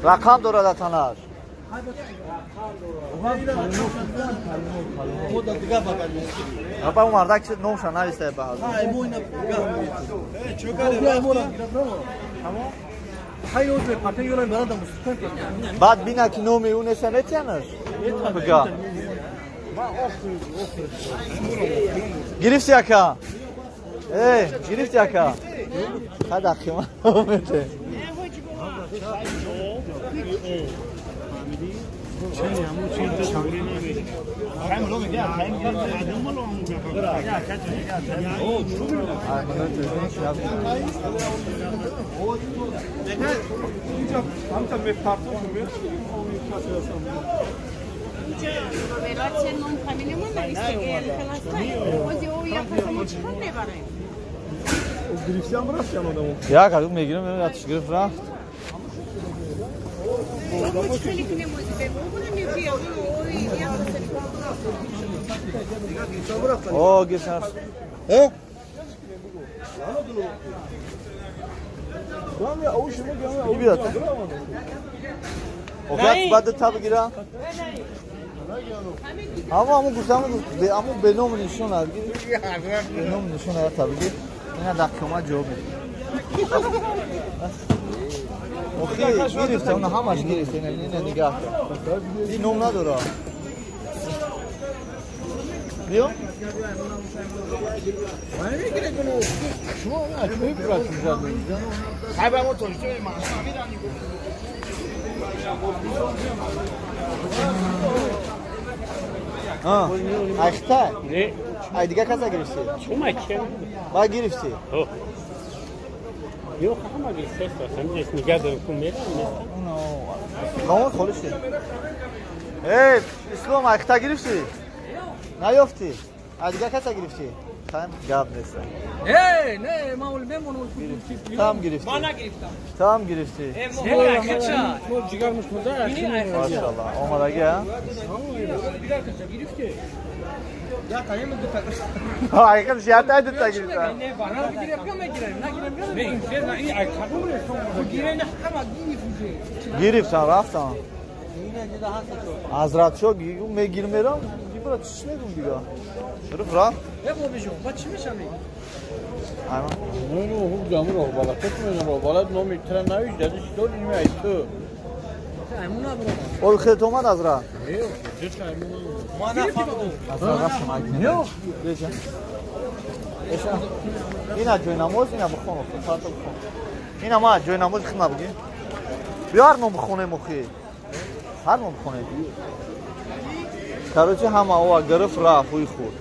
Рақам дорад атанаш. Апа у мардак номша нависта ба ҳазр. Баъд бина ки номи ӯ неста метиянаш? Бга. Гирифти ака? Э, гирифти ака? Хада хима мете. Я как мегирам, я гирифт рафт. О, гирифтан. Э? Бибият. Окей, баъд та бигира. Амо амо гуфтам, амо бе ном нишон бигир. Бе ном нишон та бигир. Ина дар кама ҷавоб медиҳад. Охи, гирифта, она ҳамаш гирифта, ина нигаҳ кун. Ин ном надора. Биё? Айхта? Ай дига каса гирифтӣ? Ба гирифтӣ? Ё ҳама гирифтаст, ҳамин нигаҳ дорам ку мерам нест. Номон холӣ шуд. Эй, Ислом, айхта гирифтӣ? Наёфтӣ? Ай дига каса гирифтӣ? Там гап нест. Эй, не, ман ол мемонам. Там гирифтӣ. Ман нагирифтам. Там гирифтӣ. Ҷигармуш мурда. Машаллоҳ. Омадагӣ, а? Дигар каса гирифтӣ? Я таем ду та. Айқам зиёда ду та гирифта. Не, барам гирифтам, мегирам, нагирам. Не, ин ин ай кадом рестом. Гирена ҳама гирифтӣ. Гирифтан, рафтан. Ҳазратшо мегир мерам, гибра чӣ мегум дига? Гирифт рафт. Э, бобижон, ба чӣ мешавӣ? Ама. Ну, ну, хуб ҷамъ роҳбалад. Ту менам роҳбалад номи тра навиш, дади шитор ин ай ту. Ол хелт омад Азра? Не, ҷуш аймон. Ма нафаҳмидам. Азра рафтам ай. Не. Беша. Эша. Ина ҷои намоз, ина бихон, фато бихон. Ина ма ҷои намоз хидма бигӣ. Биё ҳар ном бихонем охи. Ҳар ном бихонем. Короче, ҳама ова гирифт рафт, ӯй хӯрд.